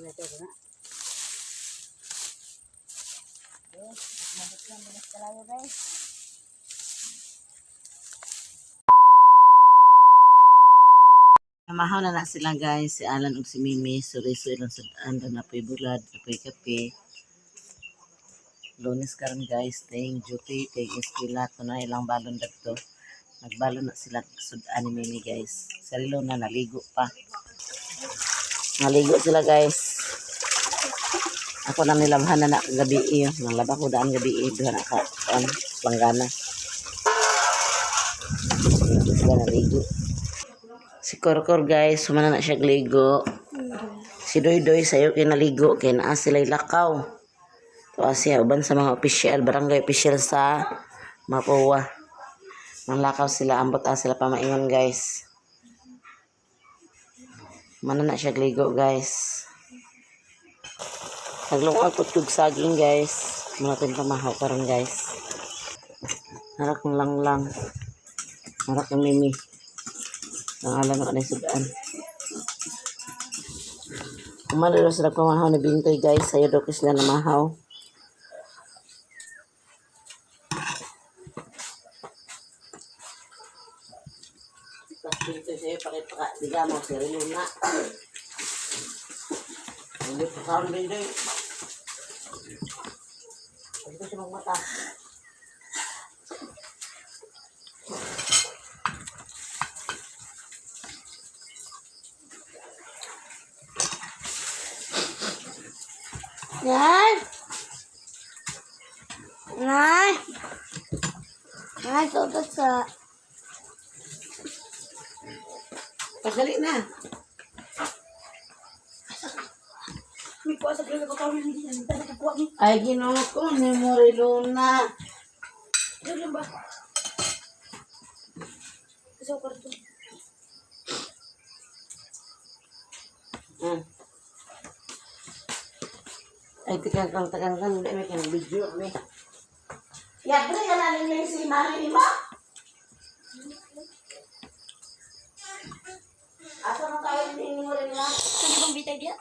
Ito na. Kalayo, guys. Namahaw na na sila, guys, si Alan ug si Mimi, suriso ilang sudan, na po'y bulad, na po'y kape. Lunes karon, guys, ting duty, ting eskwela, na ilang balon dagto. Nagbalon na sila sudan ni Mimi, guys. Sarilo na naligo pa. Naligo sila, guys. Ako nang nilabhan na na gabi iyo. Nalaba ko daan gabi iyo. Duha na ka, on, planggana. Sila naligo. Si Korkor, guys, sumana na siya ligo. Si Doy Doy sayo kay naligo kay naa sila lakaw. Tuwa siya uban sa mga opisyal, barangay opisyal sa Mapua. Manglakaw sila, ambot ah sila pamaingon, guys. Mana na siya ligo, guys. Naglungag pud kog saging, guys. Muna tayong pamahaw karon, guys. Narak kong langlang. Narak kong mimi. Ang alam na sudan. Kumalo daw sila pamahaw ni Bintoy, guys. Sayo daw ko sila namahaw. Bintoy sa'yo, pakipaka. Diga mo, si Riluna. Hindi pa kaon, Bintoy. Hindi ko siya magmata. Nay! Nay! Nay, tutot sa. Pagdali na. Ay, ginoo ko ni Moriluna. Ay, tikang kang takang kang, hindi may kang video kami. Ya, pre, ka na rin si Mami mo. Asa mo tayo ni Moriluna? Saan bang bitay diya?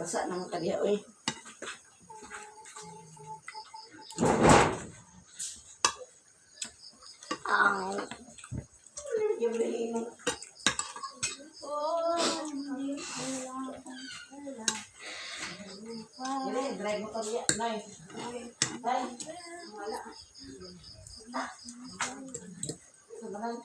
Basa naman kadiya, oy. Aw. Yung bilhin. Dili, drive mo to niya. Nay. Nay. Wala. Sa balay.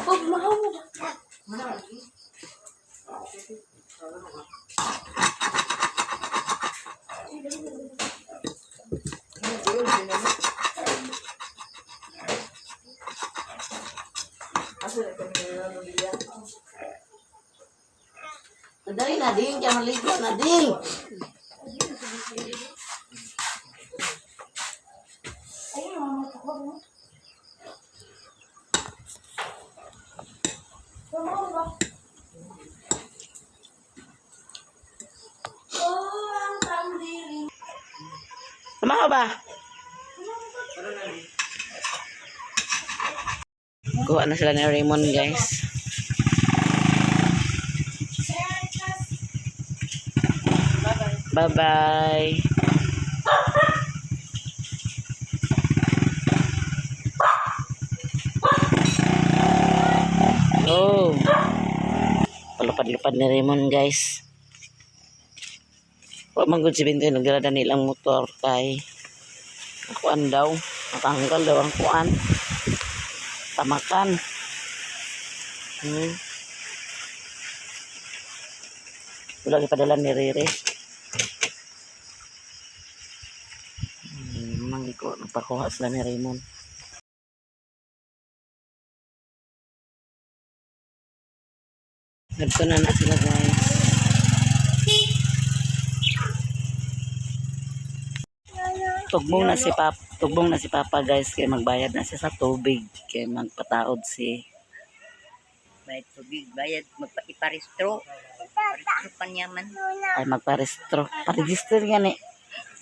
Oh, mahaw mo ba? Dali na ding, kaya maligo na ding. Ayun, mama ko mo. Mahaw ba? Oh, ang tandiri. Tama ka ba? Kuha na sila ni Raymond, guys. Bye-bye. Oh. Palupad-lupad ni Raymond, guys. Wa man gud si Bintoy nagdala nilang motor kay akuan daw. Natanggal daw ang kuan. Tamakan. Wala gipadala ni Rere. Mangiko, nagpakuha sila ni Raymond. Nagto na na sila, guys. Tugbong na si Papa, guys, kay magbayad na siya sa tubig kay magpataod si Bayad tubig, bayad magpa-iparestro. Parestro pa niya man. Ay, magparestro, pa-register nga ni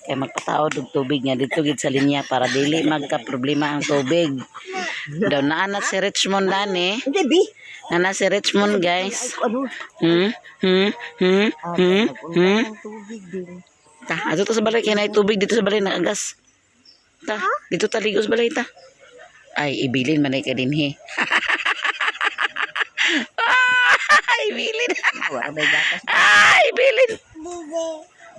kay magpataod og tubig nga dito gid sa linya para dili magka problema ang tubig. Daw naa na si Richmond dani. Hindi, bi. Naa na si Richmond, guys. Ano? Hmm. Ang tubig din. Ta, adto ta sa balay kay naay tubig dito sa balay naagas. Ta, dito ta ligo sa balay ta. Ay, ibilin man ay ka dinhi. Ah, ibilin. Wala may gatas. Ah, ibilin.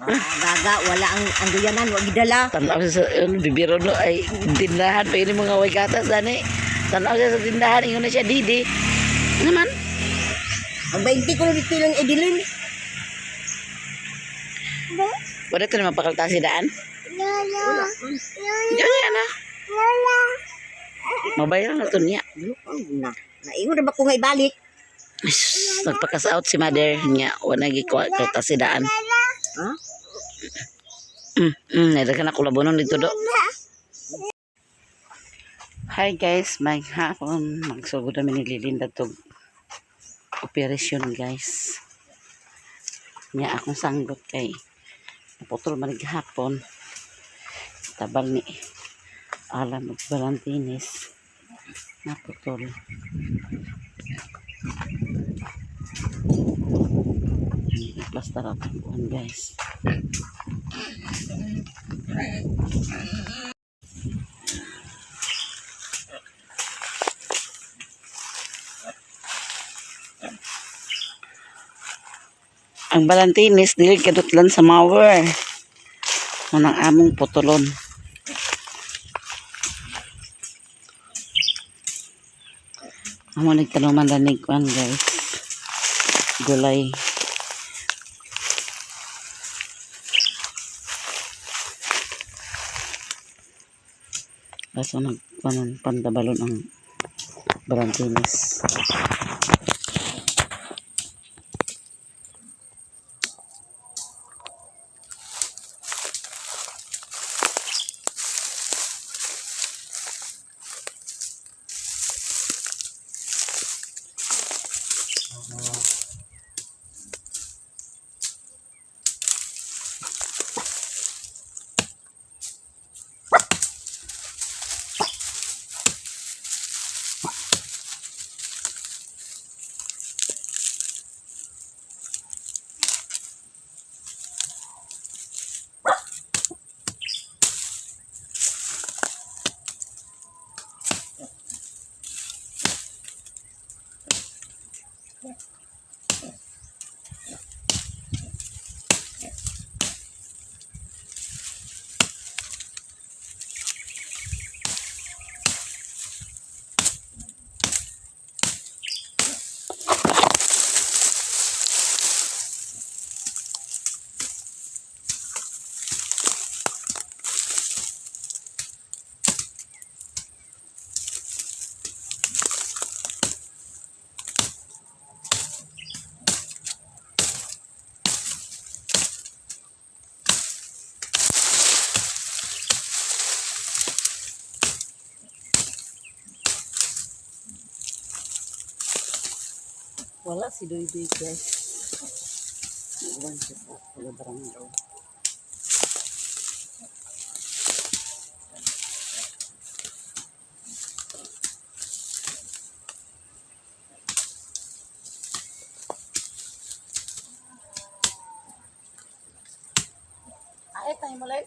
Ah, gaga, wala ang anduyanan, wag gidala. Tanaw siya sa ano, bibiro no ay tindahan pa yun yung mga way gatas dani. Tanaw siya sa tindahan ingon na siya didi. Ano man? Ang 20 ko na dito lang edilin. Wala to naman pakalta si daan. Wala. Diyan niya na. Mabayaran na to niya. Na. Naingon na ba ko nga ibalik? Ay, nagpakas out si mother niya. Wala gikuha kalta si daan. Ha? Naidagan na kulabonon dito do. Hi guys, may hapon. Magsugod namin ni Lilinda tog operation, guys. Niya akong sanggot kay naputol man hapon. Tabang ni Alam og Valentines. Naputol. Plaster atong kuan, guys. Ang Valentines dili kadutlan sa mower. Unang among putulon. Amo nagtanuman danig kuan, guys. Gulay. Kaso nag kuan pandabalon ang Valentines. Wala si Duy Duy, guys. Iwan siya sa taga barangay. Ay, tayo mo lang.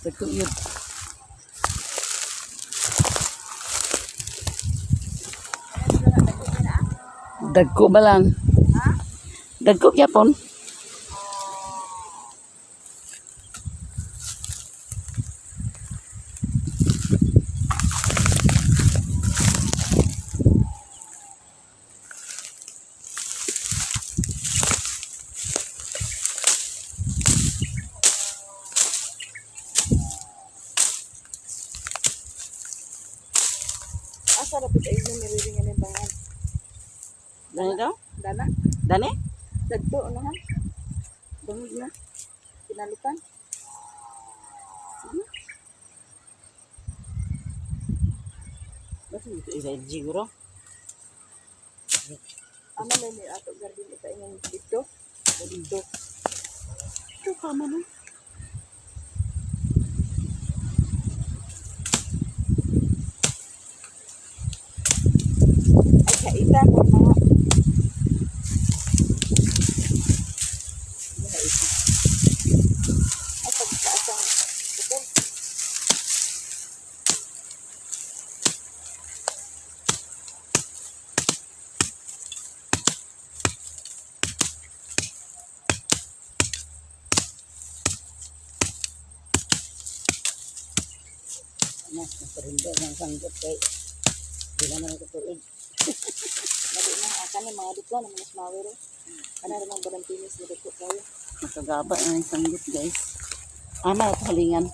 Dagko yun. Dagko ba lang? Dagko gyapon. Asa ra pud ay nang nga ni bangan. Dani daw? Dana. Dani? Dagto ano ha? Bangod na. Pinalutan. Basta dito ila siguro. Ama may ni ato garden ita ingon dito. Dito. Ito ka man oh. Ay kaita ko mga. Ay pagtaas ang bukol. Mas naparindo ang sanggot kay di naman ako tuig. Dali na kani mga dito na mga smawer. Kana ra mang barang pinis na dagko kayo. Nakagaba na yung sanggot, guys. Ama ito halingan.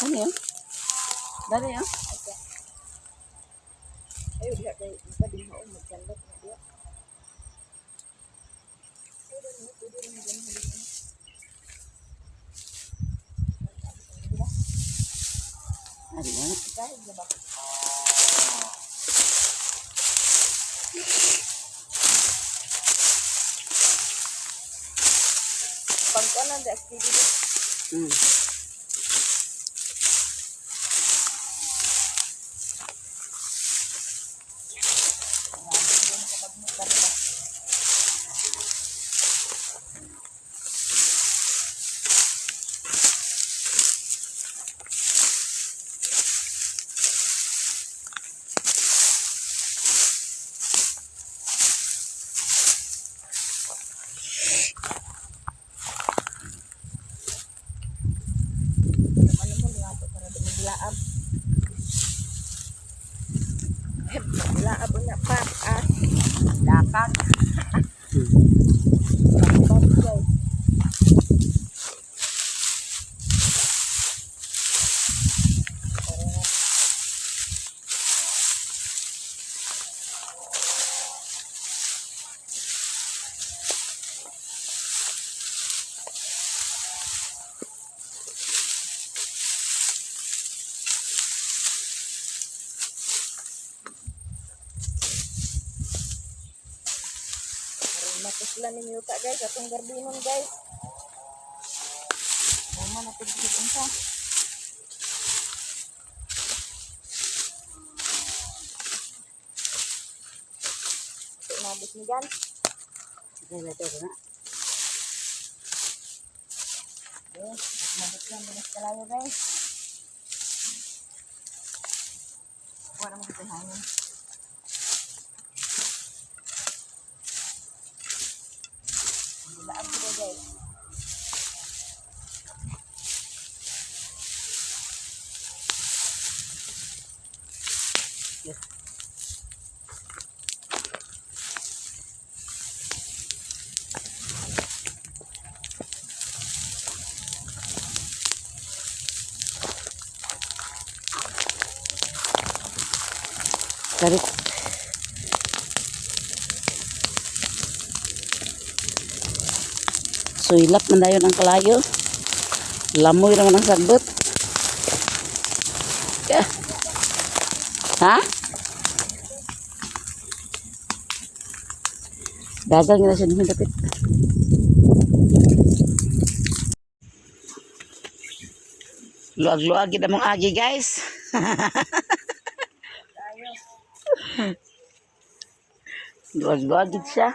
Ano yun? Dali yun? Ayo diha kay ipadinghaon magkandat na diha. Ano yun? Kahit na ba? Pagkanan da activity. Ano mo niya ato para di maglaab. Eh, maglaab na pa ah. Dakag. Dakag guys. Aron mapuslan ninyo ta guys atong gardinon guys. Mama na pud unsa. Ito nabot ni gan. Sige, na. Yes, mabot lang binas kalayo guys. Wala mo kita hangin. Laab ko guys. Karit. Suylap man dayon ang kalayo. Lamoy naman ang sagbot. Yeah. Ha? Dagang na siya naman dapit. Luag-luag gid among agi, guys. Tayo. Duwag-duwag gid siya.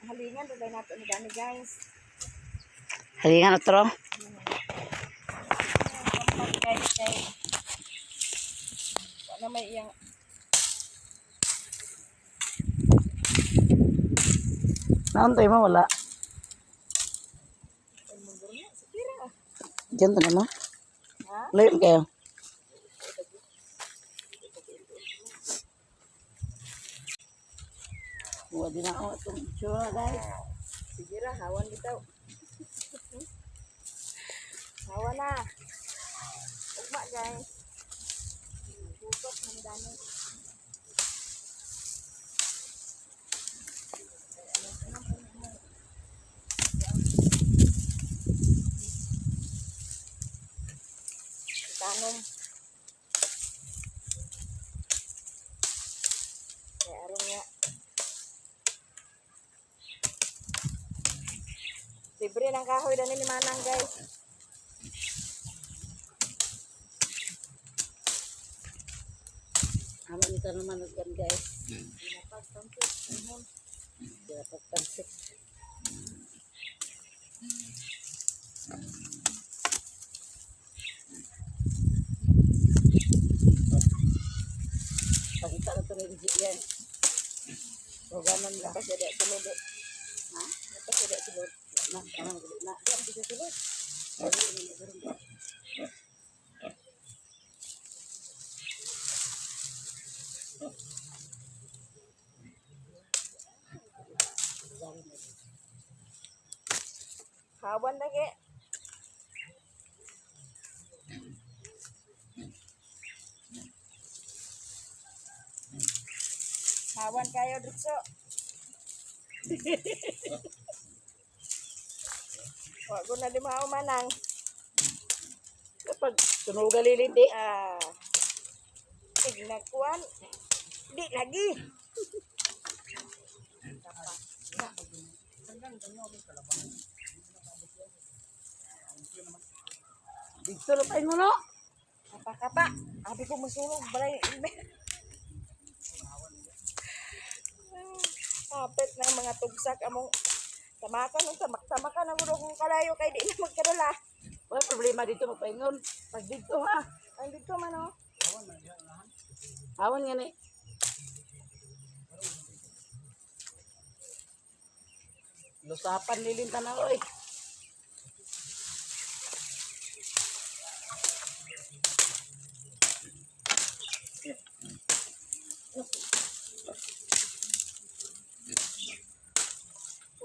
Halingan dugay nato ni Dani, guys. Halingan otro. Pampang, guys, kay wala may iyang. Nauntoy mo wala. Sikira. Diyan to na mo. Ha? Layo kayo. Wa din ako itong itsura, guys. Sige ra, hawan bitaw. Hawan na. Ugma, guys. Gutok na ni Dani. Tanom. Kaya aron nga. Libre ng kahoy dani ni Manang, guys. Amo nito naman yan, guys. Pinapagpansit. Pagita na ito ni yan. Roganan lang. Tapos ada sulod. Ha? Tapos ada sulod. Na, na, na. Di ang bisa sulod. Hawan lagi. Hawan kayo dritso. Wa ko na lima manang. Kapag tunuga lilindi. Ah. Tignakuan. Di lagi. Dito na tayo no. Kapa-kapa. Abi ko musulog balay. Kapit ng mga tugsak among tamakan ug tamak-tamakan ang guro kong kalayo kay di na magkadala. Wala problema dito magpaingon. Pag dito ha. Ang dito man oh. Awan nga ni. Lusapan lilin tanaw oy.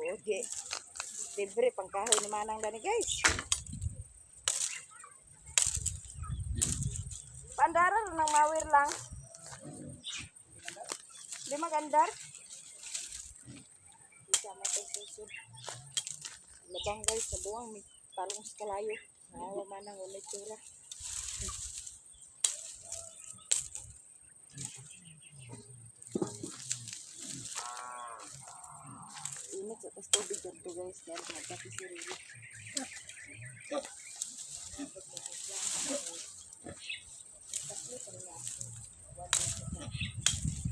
Oje. Libre pangkahoy ni Manang dani, guys. Pandara ra ng mawir lang. Di magandar. Isa mo kay susod. Labang, guys, sa buwang may talong sa kalayo. Nawa manang wala tsura. Init sa tas tubig dito, guys. Kaya magkape si Riri.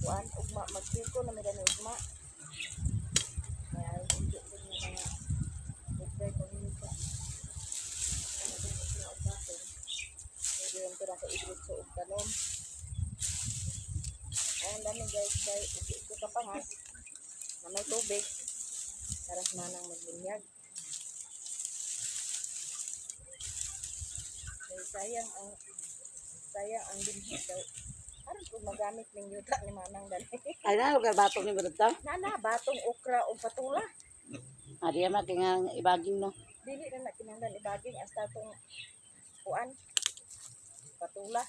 Kuan, ugma, magpiko na may dami ugma. Kaya ay hindi ko niya mga nagtry ko nito. Ano ba ito na ugma? Medyo yung tira sa iglot sa ugtanom. Ayan dami, guys, kay ugi ko kapangas na may tubig. Taras manang magbunyag. Kay sayang ang binhi daw. Aron kung magamit ning yuta ni Manang dali. Ay na lugar batong ni Brad. Nana batong okra o patula. Adi ma kay nga ibaging no. Dili na na kinahanglan ibaging hasta tong kuan patula.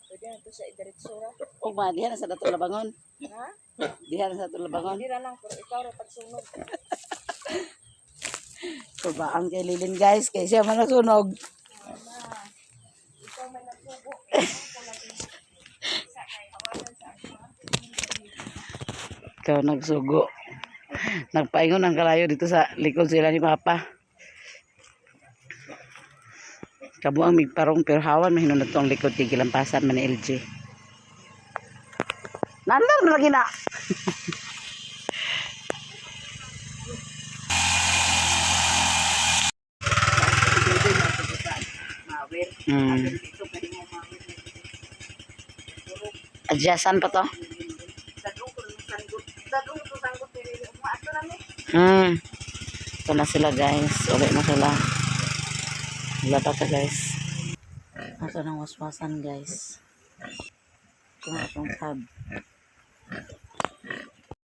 Pwede na to siya idiretso ra. O ma diha na sa dato labangon. Ha? Diha na sa dato labangon. Hindi ra lang pero ikaw ra pagsunog. Kubaan kay Lilin, guys, kay siya man nasunog. Ana. Ikaw man nagsugo. Ikaw ko lang sa kay hawanan sa ako. Ikaw nagsugo. Nagpaingon ang kalayo dito sa likod sila ni Papa. Kabuang migparong pero hawan mahinunod to ang likod kay gilampasan man ni LJ. Nandar na lagi na. Adjustan pa to? Ito na sila, guys. Uli na sila. Wala pa to, guys. Ito ng waswasan, guys. Ito na itong tab.